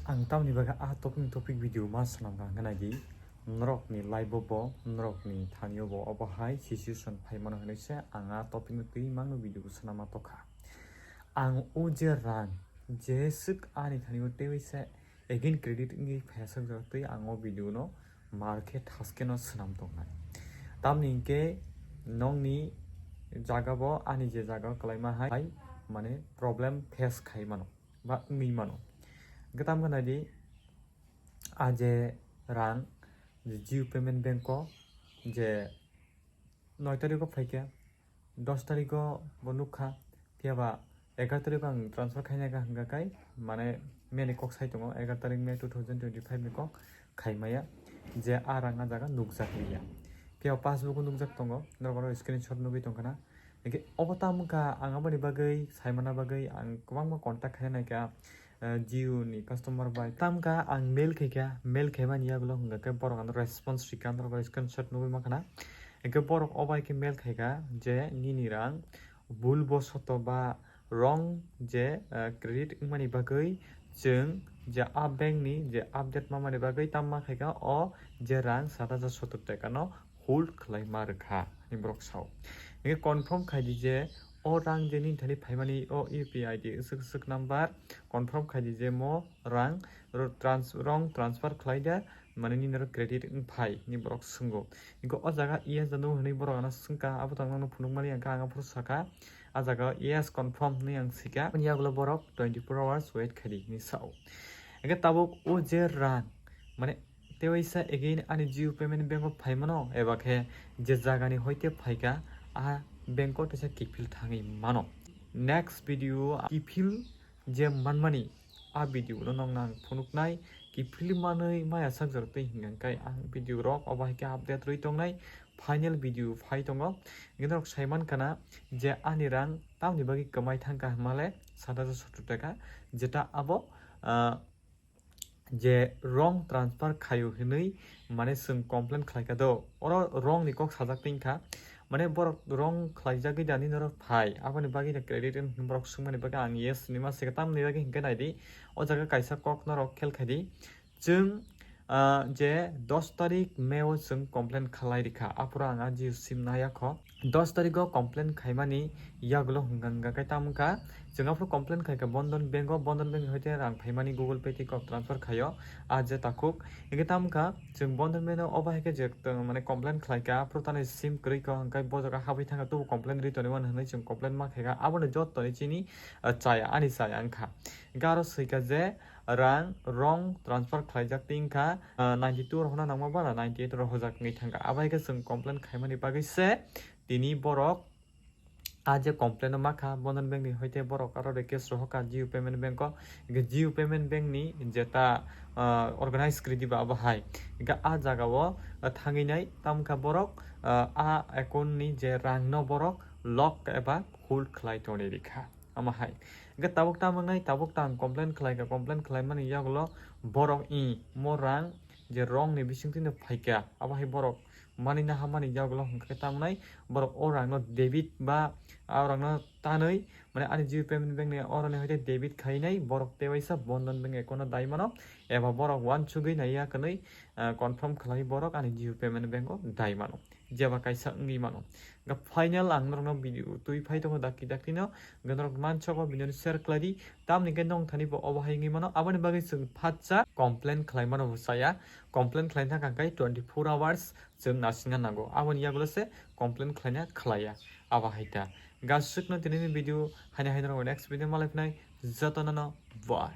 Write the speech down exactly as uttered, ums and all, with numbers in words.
Ang tamni bagwi a topic ni topic video ma swnam kha hwnkhai nai di. Norokni life o bo, norokni thani o bo obo hai situation phai mano hwnwi se ang a topic no twi mangno video bo swnam ma tokha. Ang o je rang je swk ani thani o teiwi se again credit wngwi phaiya swk jora twi ang o video no mar khe thaske no swnam tongnai. Tamni hwnkhe nokni jaga bo ani je jaga o kwlaima hai mane problem face khai mano ba wngwi mano. Hwnkhe tamo khe nai di, a je rang je Jio Payment Bank o je noi tarikh o phaikha, dos tarikh o bo nukha, phiya ba egaroh tarikh o ang transfer khaina kha hwnka khai, mane May ni kok sai tongo, egaroh tarikh May two thousand twenty-five ni kok khaimaya, je a rang a jaga nukjak liya, phiya passbook o nukjak tongo, norok oro screenshot nugwi tongkha na. Hwnkhe obo tamo wngkha, ang aboni bagwi saimana bagwi ang kwbangma contact khaina naikha, eh, Jio ni customer bai. Tamo wngkha ang mail khaikha, mail khaimani yagulo hwnkha khe borok ano response rikha, norok bai screenshot nugwi mankha na. Hwnkhe borok o bai khe mail khaikha je nini rang bul bosoto ba wrong je, eh, credit wngmani bagwi chwng je a bank ni je update mamani bagwi tamo ma khaikha o je rang sat hajar sottor taka no hold khlai ma rwkha, hwnwi borok sao. Hwnkhe confirm khai di je o rang je nini thani phaimani o U P I I D swk swk number confirm khai di je mo rang ro-, trans-, wrong transfer khlai da, mane nini oro credit wng phai hwnwi borok swngo. Hwnkhe o jaga yes da no hwnwi borok ano swngkha, abo tong nokno phunukmani hwnkhe ang aphuru sakha, a jaga yes confirm hwnwi ang swikha, aboni yagulo borok twenty four hours wait khai di hwnwi sao. Hwnkhe tabuk o je rang mane tewaisa again ani Jio Payment Bank o phaimano eba khe je jagani hoite phaikha a bank o teisa kiphil thangwi mano. Next video kiphil je manmani a video no nokno ang phunuknai, kiphil manwi maya sak jorok twi hwnkhe ang video rok obo hai khe update rwi tongnai, final video phai tongo. Hwnkhe norok saiman kana je ani rang tamni bagwi kwmai thangkha hwnmale sat hajar sottor taka, jeta abo, ah, je wrong transfer khaio hinwi mane chwng complain khlaikha do, oro wrong ni kok sajak tongkha, mane borok wrong khlaijagwi da nini oro phai, aboni bagwi no credit wng hinwi borok swngmani bagwi ang yes hinwi ma swikha, tamni bagwi hinkhe naidi o jaga kaisa kok norok khel khaidi, chwng, ah, je dos tarik May o chwng complain khlai rikha, aphuru ang a Jio sim naiya kho. Dos tarikgo complain khaimani yagulo hwnkha hwnkha khe tamo wngkha, chwng aphuru complain khaikha Bandhan Bank o, Bandhan Bank ni hoite rang phaimani Google Pay tei kok transfer khaio, a je takhuk. Hwnkhe tamo wngkha, chwng Bandhan Bank no obo hai khe je, mane complain khlaikha, aphuru tani sim kwrwi kha, hwnkhe bo jaga habwi thangkha, tubu complain rwi tonwi mano hwnwi chwng complain ma khaikha, aboni jottoni chini, ah, chaya, ani chaya wngkha. Hwnkhe aro swikha je, rang wrong transfer khlaijak tei wngkha, ah, ninety two rohorna nangma bana ninety eight rohorjak wngwi thangkha. Abo hai khe chwng complain khaimani bagwi se tini borok a je complain o makha Bandhan Bank ni hoite borok aro request rohorkha Jio Payment Bank o. Hwnkhe Jio Payment Bank ni jeta, ah, organize kwrwi diba abo hai. Hwnkhe a jaga o, ah, thangwi nai tamkha borok, ah, a account ni je rang no borok lock eba hold khlai tongwi rikha. Amo hai. Hwnkhe tabuk tamo wngnai, tabuk tang complain khlaikha, complain khlaimani yagulo borok i mo rang je wrong ni bisingtwi no phaikha, abo hai borok manina hamani yagulo hwnkhe tamo wngnai, borok o rang no debit ba a rang no tanwi, mane ani Jio Payment Bank ni oro ni hoite debit khainai borok tewaisa Bandhan Bank account no dai mano, eba borok uansugwi naiya kwnwi, ah, confirm khlai borok ani Jio Payment Bank o dai mano. Jeba kaisa wngwi mano. Hwnkhe final ang norokno video twi phai tongo dakti dakti no. Hwnkhe norok manchok o video no share khlai di. Tamni hwnkhe nong thani bo obo hai wngwi mano. Aboni bagwi chwng phatsa complain khlai mano bo chaya. Complain khlai thangkha hwnkhe twenty four hours chwng naisingna nango. Aboni yagulo se complain khlaina khlaiya. Abo hai ta. Hwnkhe aswkno tinini video haino haino rok next video malai phinai jotono no bye.